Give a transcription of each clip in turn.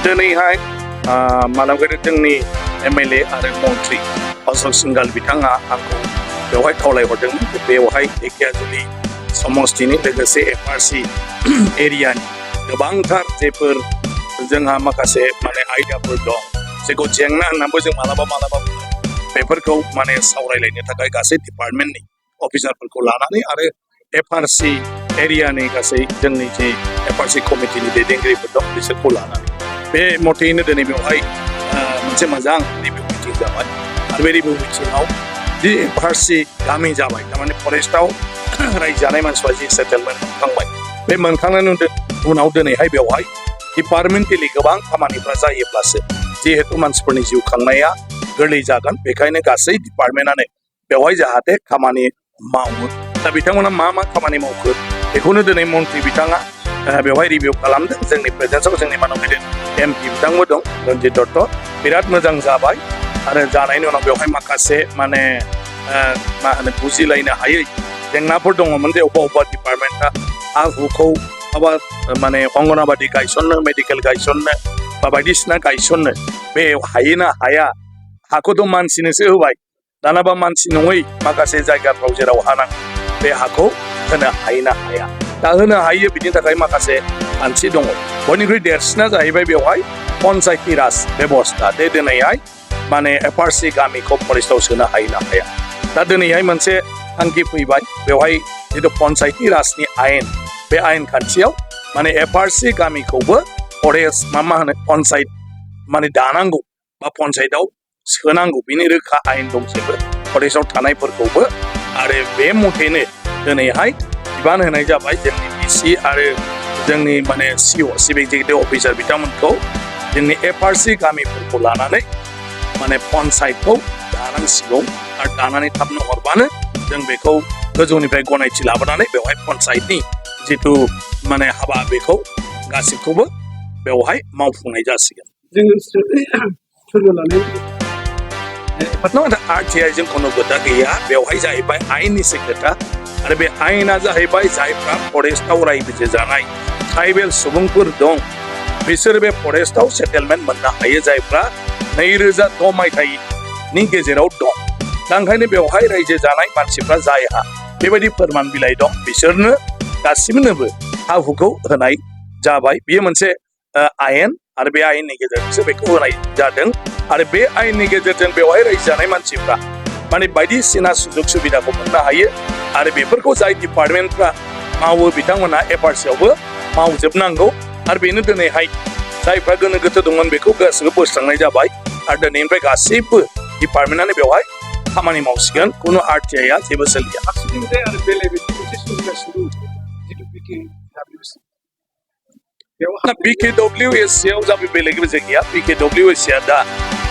दिनैहाय मालाबा जोंनि MLA आरो मन्त्रि अशोक सिंघाल बिथाङा आंखौ बेवहाय खावलायहरदोंमोन बेवहाय धेकियाजुलि समस्तिनि लोगोसे FRC एरियानि गोबांथार जेफोर जोंहा माखासे माने आयदाफोर दं जेखौ जेंना होननानैबो जों मालाबा बेफोरखौ माने सावरायलायनो थाखाय गासै डिपार्टमेन्टनि अफिसारफोरखौ लानानै आरो FRC एरियानि गासै जोंनि जे FRC कमिटिनि दैदेनगिरिफोर दं बिसोरखौ लानानै बे मथेयैनो दिनै बेवहाय मोनसे मोजां रिभिउ मिटिं जाबाय आरो बे रिभिउ मिटिंआव जि FRC गामि जाबाय थारमाने फरेस्टआव रायजो जानाय मानसिफ्रा जि सेटेलमेन्ट मोनखांबाय बे मोनखांनायनि उनाव दिनैहाय बेवहाय डिपार्टमेन्टेलि गोबां खामानिफ्रा जायोब्लासो जिहेतु मानसिफोरनि जिउ खांनाया गोरलै जागोन बेखायनो गासै डिपार्टमेन्टआनो बेवहाय जाहाथे खामानि मावो दा बिथांमोना मा खामानि मावखो बेखौनो दिनै मन्त्रि बिथाङा बेवहाय रिभिउ खालामदों जोंनि प्रेजेन्सआव जोंनि मानाव गिदिर MP बिथांबो दं रन्जित दत्त बिराद मोजां जाबाय आरो जानायनि उनाव बेवहाय माखासे माने मा होनो बुजिलायनो हायै जेंनाफोर दङमोन जे अबेबा डिपार्टमेन्टआ हा हुखौ माबा माने अंगनाबादि गायसननो मेडिकेल गायसननो बा बायदिसिना गायसननो बे हायोना हाया हाखौथ' मानसिनोसो होबाय दानाबा मानसि नङै माखासे जायगाफ्राव जेराव हा नांगौ बे हाखौ होनो हायोना हाया दा होनो हायो बिनि थाखाय माखासे खान्थि दङ बयनिख्रुइ देरसिना जाहैबाय बेवहाय पन्सायती राज बेबस्था बे दिनैहाय माने FRC गामिखौ फरेस्टआव सोनो हायोना हाया दा दिनैहाय मोनसे थांखि फैबाय बेवहाय जिथु पन्सायती राजनि आयेन बे आयेन खान्थियाव माने FRC गामिखौबो फरेस्ट मा होनो पन्सायत माने दानांगौ बा पन्सायतआव सोनांगौ बिनि रोखा आयेन दंजोबो फरेस्टआव थानायफोरखौबो आरो बे मथेनो दिनैहाय बिबान होनाय जाबाय जोंनि DC आरो जोंनि माने CO चिफ एक्जिकिउटिभ अफिसार बिथांमोनखौ जोंनि FRC गामिफोरखौ लानानै माने पन्सायतखौ दानांसिगौ आरो दानानै थाबनो हरबानो जों बेखौ गोजौनिफ्राय गनायथि लाबोनानै बेवहाय पन्सायतनि जिथु माने हाबा बेखौ गासिबखौबो बेवहाय मावफुंनाय जासिगोन RTI जों खुनु खोथा गैया बेवहाय जाहैबाय आयेननिसो खोथा आरो बे आयेना जाहैबाय जायफ्रा फरेस्टआव रायजो जानाय ट्राइबेल सुबुंफोर दं बिसोर बे फरेस्टआव सेटेलमेन्ट मोननो हायो जायफ्रा 2006 मायथाइनि गेजेराव दं दा ओंखायनो बेवहाय रायजो जानाय मानसिफ्रा जायहा बेबायदि फोरमान बिलाइ दं बिसोरनो गासिबनोबो हा हुखौ होनाय जाबाय बेयो मोनसे आयेन आरो बे आयेननि गेजेरजोंसो बेखौ होनाय जादों आरो बे आयेननि गेजेरजों बेवहाय रायजो जानाय मानसिफ्रा माने बायदिसिना सुजुग सुबिदाखौ मोननो हायो आरो बेफोरखौ जाय डिपार्टमेन्टफ्रा मावो बिथांमोना FRCआवबो मावजोबनांगौ आरो बेनो दिनैहाय जायफ्रा गोनो गोथो दंमोन बेखौ गासिबो बोस्रांनाय जाबाय आरो दिनैनिफ्राय गासैबो डिपार्टमेन्टआनो बेवहाय खामानि मावसिगोन खुनु RTIआ जेबो सोलिया BKWSआव जाबो बेलेग गैया BKWSआ दा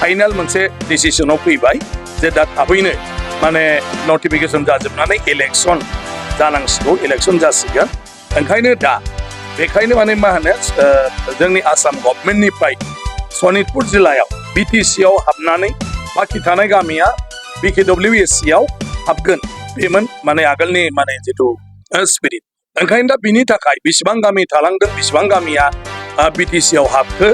फाइनाल मोनसे डिसिसनाव फैबाय जे दा थाबैनो माने नटिफिकेसन जाजोबनानै इलेक्सन जानांसिगौ इलेक्सन जासिगोन ओंखायनो दा बेखायनो माने मा होनो जोंनि आसाम गभर्नमेन्टनिफ्राय सनितपुर जिल्लायाव BTCआव हाबनानै बाखि थानाय गामिया BKWSआव हाबगोन बेमोन माने आगोलनि माने जिथु स्पिरिट ओंखायनो दा बिनि थाखाय बेसेबां गामि थालांदों बेसेबां गामिया BTCआव हाबखो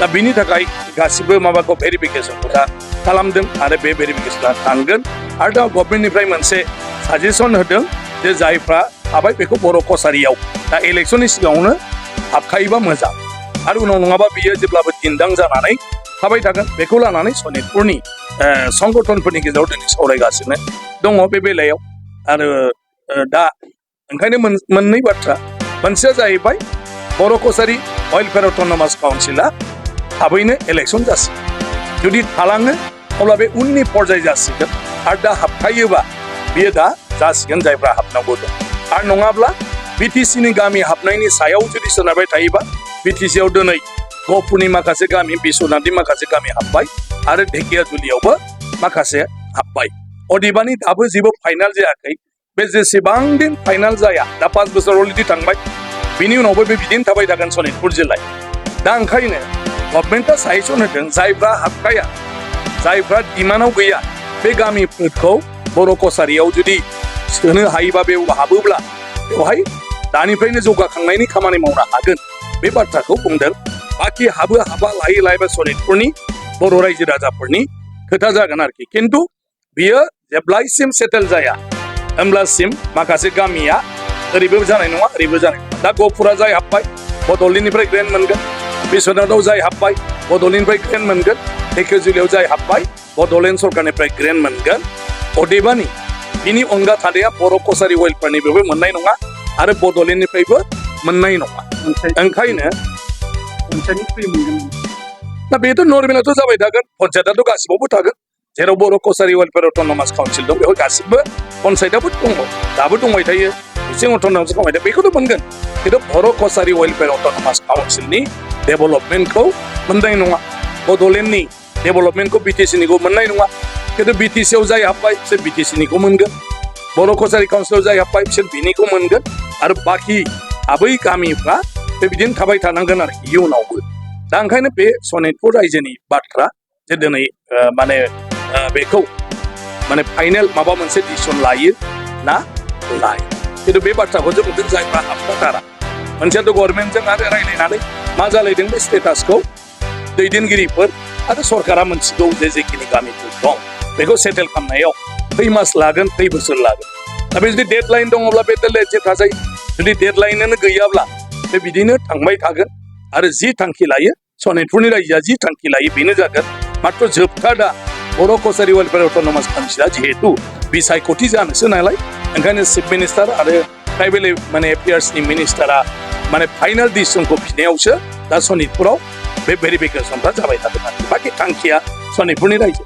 दा बिनि थाखाय गासिबो माबाखौ भेरिफिकेसनखौ दा खालामदों आरो बे भेरिफिकेसना थांगोन आरो दा गभर्नमेन्टनिफ्राय मोनसे साजेसन होदों जे जायफ्रा हाबाय बेखौ बर' कसारियाव दा इलेक्सननि सिगाङावनो हाबखायोबा मोजां आरो उनाव नङाबा बियो जेब्लाबो दिन्दां जानानै थाबाय थागोन बेखौ लानानै सनितपुरनि संगठनफोरनि गेजेराव दिनै सावरायगासिनो दङ बे बेलायाव आरो दा ओंखायनो मोननै बाथ्रा मोनसेया जाहैबाय बर' कसारि वेलफेयार अट'नमास काउन्सिला थाबैनो इलेक्सन जासिगोन जुदि थालाङो अब्ला बे उननि पर्याय जासिगोन आरो दा हाबखायोबा बियो दा जासिगोन जायफ्रा हाबनांगौ दं आरो नङाब्ला BTCनि गामि हाबनायनि सायाव जुदि सोनारबाय थायोबा BTCआव दिनै गहपुरनि माखासे गामि बिश्वनाथनि माखासे गामि हाबबाय आरो धेकियाजुलियावबो माखासे हाबबाय अदेबानि दाबो जेबो फाइनाल जायाखै बे जेसेबां दिन फाइनाल जाया दा 5 बोसोर अलरेडि थांबाय बिनि उनावबो बे बिदिनो थाबाय थागोन सनितपुर जिल्लायाव दा ओंखायनो गभर्नमेन्टआ साजेसन होदों जायफ्रा हाबखाया जायफ्रा डिमान्डआव गैया बे गामिफोरखौ बर' कसारियाव जुदि सोनो हायोबा बे हाबोब्ला बेवहाय दानिफ्रायनो जौगाखांनायनि खामानि मावनो हागोन बे बाथ्राखौ बुंदों। बाखि हाबा लायै लायै सनितपुरनि बर' रायजो राजाफोरनि खोथा जागोन आरोखि। खिन्थु बियो जेब्लायसिम सेटेल जाया होमब्लासिम माखासे गामिया ओरैबो जानाय नङा ओरैबो जानाय नङा। दा गहपुरा जाय हाब्बाय बड'लेण्डनिफ्राय ग्रेन्ट मोनगोन, बिश्वनाथाव जाय हाब्बाय बड'लेण्डनिफ्राय ग्रेन्ट मोनगोन, धेकियाजुलियाव जाय हाब्बाय बड'लेण्ड सरकारनिफ्राय ग्रेन्ट मोनगोन। अदेबानि बिनि अनगा थानाया बर' कसारि वेलफेयारनिफ्रायबो मोननाय नङा आरो बड'लेण्डनिफ्रायबो मोननाय नङा। ओंखायनो दा बेथ' नर्मेलाथ' जाबाय थागोन, पन्सायतआथ' गासिबावबो थागोन। जेराव बर' कसारि वेलफेयार अट'नमास काउन्सिल दं बेवहाय गासिबो पन्सायतआबो दङ, दाबो दंबाय थायो, मिसिं अट'नमास दंबाय थायो, बेखौथ' मोनगोन। खिन्थु बर' कसारि वेलफेयार अट'नमास काउन्सिलनि डेभेलपमेन्टखौ मोननाय नङा, बड'लेण्डनि डेभेलपमेन्टखौ बिटिसिनिखौ मोननाय नङा। खिन्थु बिटिसिआव जाय हाब्बाय बिसोर बिटिसिनिखौ मोनगोन, बर' कसारि काउन्सिलाव जाय हाब्बाय बिसोर बिनिखौ मोनगोन आरो बाखि आबै गामिफ्रा बिदिनो थाबाय थानांगोन आरो इयुनावबो। दा ओंखायनो बे सनितपुर रायजोनि बाथ्रा जे दिनै माने बेखौ माने फाइनेल माबा मोनसे डिसिसन लायो ना लाया, खिन्थु बे बाथ्राखौ जों बुंदों जायफ्रा हाबखाथारा मोनसेयाथ' गभर्नमेन्टजों आरो रायज्लायनानै मा जालायदों बे स्टेटासखौ दैदेनगिरिफोर आरो सरकारा मोनथिगौ जे जेखिनि गामिफोर दं बेखौ सेटेल खालामनायाव खै मास लागोन खै बोसोर लागोन। दा बे जुदि डेडलाइन दङब्ला बे डेडलाइन थाजायो, जुदि डेडलाइनानो गैयाब्ला बे बिदिनो थांबाय थागोन आरो जि थांखि लायो सनितपुरनि रायजोआ जि थांखि लायो बेनो जागोन। मात्र जोबथा दा बर' कसारि वेलफेयार अट'नमास काउन्सिला जिहेतु बिसायख'थि जानोसो नालाय ओंखायनो चिफ मिनिस्टार आरो ट्राइबेल माने एफेयार्सनि मिनिस्टारा माने फाइनाल डिसिसनखौ बिनायावसो दा सनितपुराव बे भेरिफिकेसनफ्रा जाबाय थागोन आरो बाखि थांखिया सनितपुरनि रायजो।